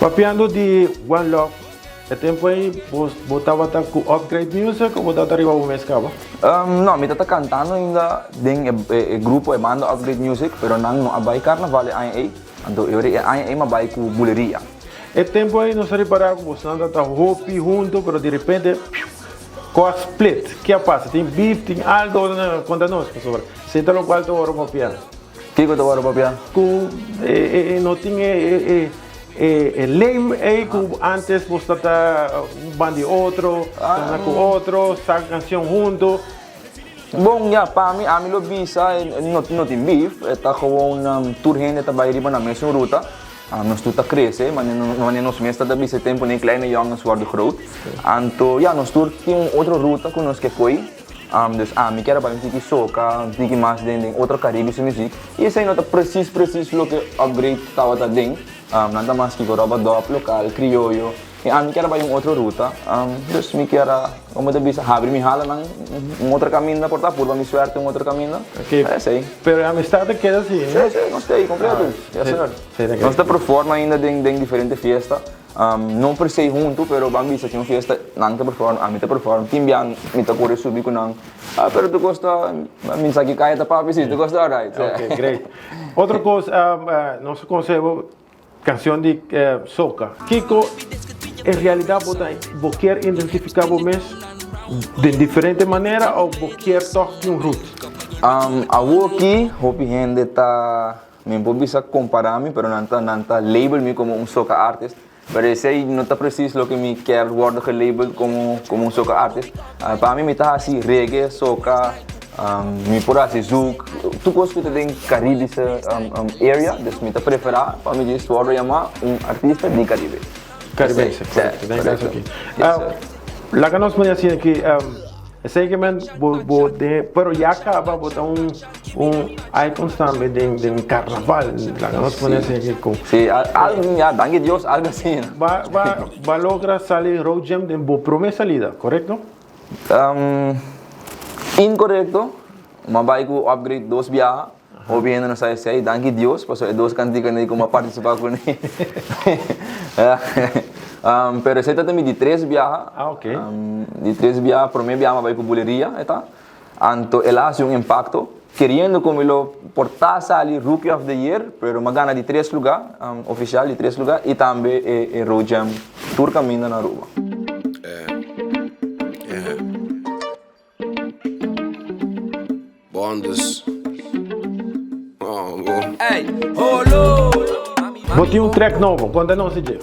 Papiando di One Love, e tempo ei bo bo tabata ku Upgrade Music o bo tabata riba bo mes kaba? No, mi tabata kantando ainda den e e grupo, e banda Upgrade Music, pero nan no a bai karnaval e aña ei, anto e ora e aña ei mi a bai ku Buleria. E tempo ei nos a ripará ku bosnan tabata hopi huntu, pero direpente piu, ko a split. Ke a pasa? Tin beef, tin algo? Konta nos, pasobra si ta lokual ta wòrdu papia. Kiko ta wòrdu papia? Ku e no tin e e lem ei ku antes bo sta ta un banda di otro, sona ku otro, saka kanshon huntu. Bon, ya, pa mi, ami lo bisa no no tin beef, e ta gewoon tur hende ta bai riba nan mesun ruta, nos tur ta krese, manera nos mes ta ta bisa e tempu den kleine jongens worden groot. Anto, ya, nos tur tin un otro ruta ku nos ke koi. Dus ami kier a bai un tiki soca, un tiki mas den den otro Caribische muziek. Y esey no ta precies precies loke Upgrade tabata den. Nan ta mas kiko rubadub, local, crioyo. Y ami kier a bai un otro ruta. Dus mi kier a, como ta bisa, habri mi halanan un otro caminda por ta, purba mi suerte un otro caminda. Esey. Pero e amistad ta keda asi, no? Si, si, nos ta ey completo. Yes señor. Nos ta performa ainda den den diferente fiesta. No per se huntu, pero ban bisa tin un fiesta, nan ta perform, ami ta perform, tin bia mi ta kore subi ku nan, ah, pero tur kos ta, mi sa ki kaya ta papia si, tur kos ta alright. Ok, great. Otro kos, nos a konosé bo kanshon di Soca. Kiko en realidat bo ta, bo kier identifiká bo mes den diferente manera òf bo kier tòg tin un roots? Awoki hopi hende ta. Mi por bisa compara mi pero nan ta nan ta label mi como un soca artist pero esey no ta precies loke mi kier wordo gelabeld como como un soca artist. Pa mi mi ta haci reggae, soca, mi por haci zouk, tur cos cu ta den Caribische area dus mi ta prefera pa mi djis wordo yama un artista di Caribe. Caribense, correcto, den caso aki. Laga nos pone asina aki, esey ke men bo bo den pero ya caba bo ta un Un icons tambe den den carnaval, laga nos pone así aquí cu. Sí, algo, ya, danki Dios, algo así. Ba, ba, ba logra sali Road Jam den bo prome salida, correcto? Um, incorrecto. Ma bai cu upgrade dos biaha. Hopi hende no sa esey. Danki Dios, paso e dos canticanan ey cu m'a participa cune. Um, pero esey ta mi di tres biaha. Ah, ok. Um, di tres biaha, prome biaha m'a bai cu Buleria, e ta. Anto el a hasi un impacto, keriendo cu mi lo por ta sali Rookie of the Year, pero mi a gana di tres lugar, oficial di tres lugar, y tambe e Road Jam tur caminda na Aruba. Bo tin un track nobo, conta nos di dje.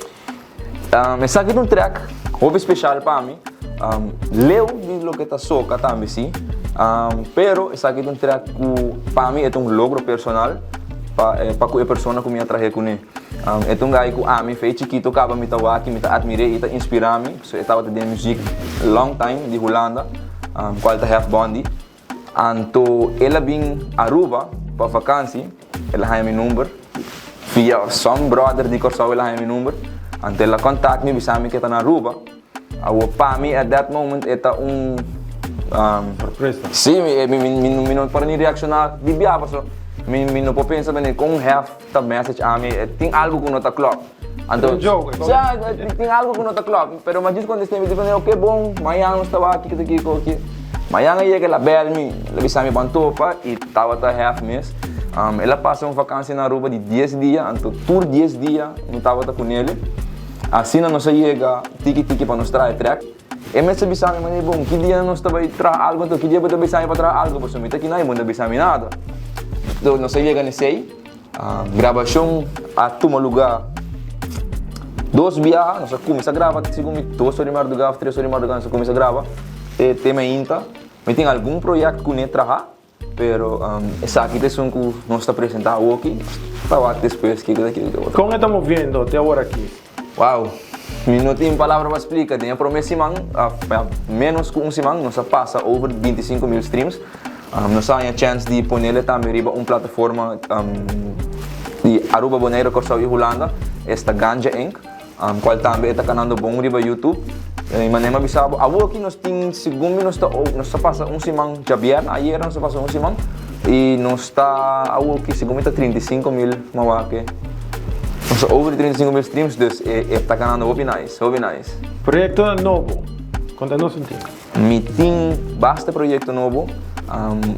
Esaki ta un track hopi special pa mi. Leu di loke ta soca tambe si, pero esaki ta un track cu pa mi e ta un logro personal pa pa cu e persona cu mi a trahe cune. E ta un guy cu ami fe chikito caba mi ta wak y mi ta admire y ta inspira mi, pasobra e tabata den muziek long time di Hulanda, cual ta Hef Bondi. Anto el a bin Aruba pa vakansi, el a haña mi number via some brother di Kòrsou el a haña mi number, anto el a contact mi bisa mi ke ta na Aruba. Awor pa mi at that moment e ta un Sorpresa. Sí, mi mi mi no por ni reakshoná di bia pasobra mi mi no por pensa bene kon hèf ta message ami, tin algu ku no ta klòp. Anto, Un joke, sí, tin algu ku no ta klòp, pero mi a djis kontest'é, mi di kuné, oke bon, mañan nos ta wak kiko ta kiko aki. Mañan a yega el a bèl mi, el a bisa mi ban topa i tabata hèf mes. El a pasa un vakansia na Aruba di dies dia, anto tur dies dia mi tabata kunele. Asina nos a yega tiki tiki pa nos traha e trèk. E mes a bisa mi, Manera bon, ki dia nos ta bai traha algu anto? Ki dia bo ta bisa mi pa traha algu? Pasobra mi ta kina i bo no ta bisa mi nada. Anto nos a yega na esei. Grabashon a tuma lugá dos biaha. Nos a kuminsá graba segun mi dos ora di mardugá òf tres ora di mardugá nos a kuminsá graba te te mainta. Mi tin algun proyèkt kuné traha. Pero esaki ta esun ku nos ta presentá awoki, ta wak despues kiko ta kiko ta. Kon e ta moviendo te awor aki? Wow! Mi no tin palabra pa splika. Den e promé siman, ménos ku un siman, nos a pasa over 25 mil streams. Nos a haña chèns di ponele tambe riba un plataforma di Aruba, Bonaire, Kòrsou i Hulanda, esta Ganja Inc. Cual tambe e ta canando bon riba YouTube. Y manera mi a bisa bo, awo aki nos tin, segun mi nos ta, nos ta pasa un siman djabièrnè, ayera nos a pasa un siman, y nos ta awo aki segun mi ta 35 mil mawake. Nos ta over di 35 mil streams, dus e ta ganando hopi nice, hopi nice. Proyectonan nobo, conta nos un tin. Mi tin basta proyecto nobo.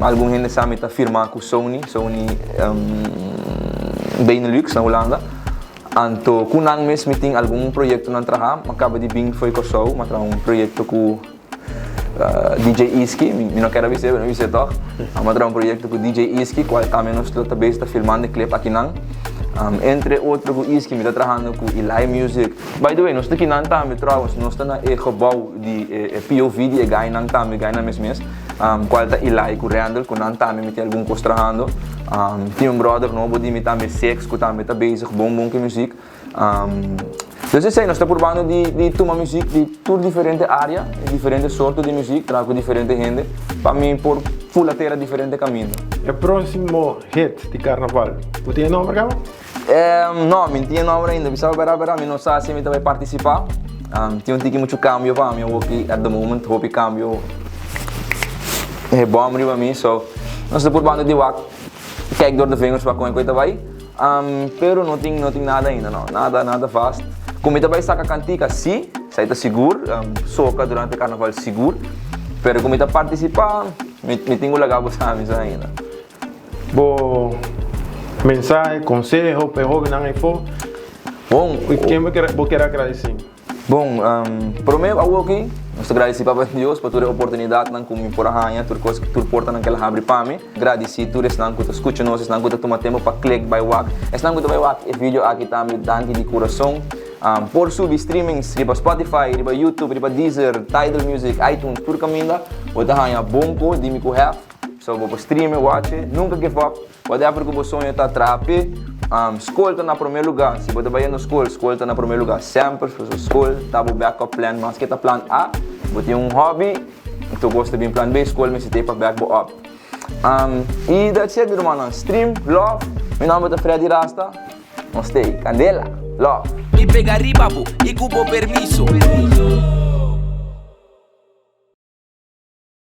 Algun hende sa mi ta firma cu Sony, Sony Benelux na Hulanda. Anto cu nan mes mi tin algun proyectonan traha. Mi a caba di bin fo'i Corsou, mi a traha un proyecto cu DJ Iski, mi no kier a bis'é, pero mi bis'é tòg. Mi a traha un proyecto cu DJ Iski, cual tambe nos lo ta bezig ta filmando e clip akinan. Entre otro cu Iski mi ta trahando cu Eli Music. By the way, nos ta kinan tambe trouwens, nos ta na e gebouw di e POV di e guynan tambe, guynan mes mes, cual ta Eli cu Randall, cu nan tambe mi tin algun cos trahando. Tin un brother nobo di mi tambe, Six, cu tambe ta bezig bon bon cu e muziek. Dus esei, nos ta purbando di di tuma muziek di tur diferente area, diferente sorto di muziek, traha cu diferente hende, pa mi por fula tera diferente caminda. E proximo hit di carnaval, bo tin e nomber caba? No, mi no tin e nomber ainda. Bisa bo berdad berdad mi no sa si mi ta bai participa. Tin un tiki mucho cambio pa mi awoki at the moment, hopi cambio e bom riba mi, so nos ta purbando di wak kijk door de vingers wak con e koe ta bai. Pero no tin no tin nada ainda no, nada nada vast. Ku mi ta bai saka kantika si, esei ta sigur, soka durante karnaval sigur, pero ku mi ta partisipá mi mi tin ku laga bo sa mi sa ainda. Bo mensahe, konseho pa e hóbennan afó? Bon. I ken bo kier bo kier agradesí? Bon, promé awoki nos ta gradisí Papa Dios pa tur e oportunidatnan ku mi por a haña, tur kos, tur portanan ku el a habri pa mi. Gradisí tur esnan ku ta skucha nos, esnan ku ta tuma tempu pa klik bai wak, esnan ku ta bai wak e video aki tambe, danki di kurason. Por subi streamings riba Spotify, riba YouTube, riba Deezer, Tidal Music, iTunes, tur kaminda bo ta haña Bonko di mi ku Hef. So bo por stream e, watch e, nunka give up. Whatever ku bo soño ta, traha p'e. Skol ta na promé lugá. Si bo ta bayendo skol, skol ta na promé lugá semper. Pasobra skol ta bo backup plan maske ta plan A. Bo tin un hobby, tur kos ta bin plan B. Skol mester ta ei pa back bo up. I that's it mi rumannan. Stream, love. Mi nòmber ta Freddy Rasta. Nos ta ei. Kandela. Love. Mi pega riba bo i ku bo permiso.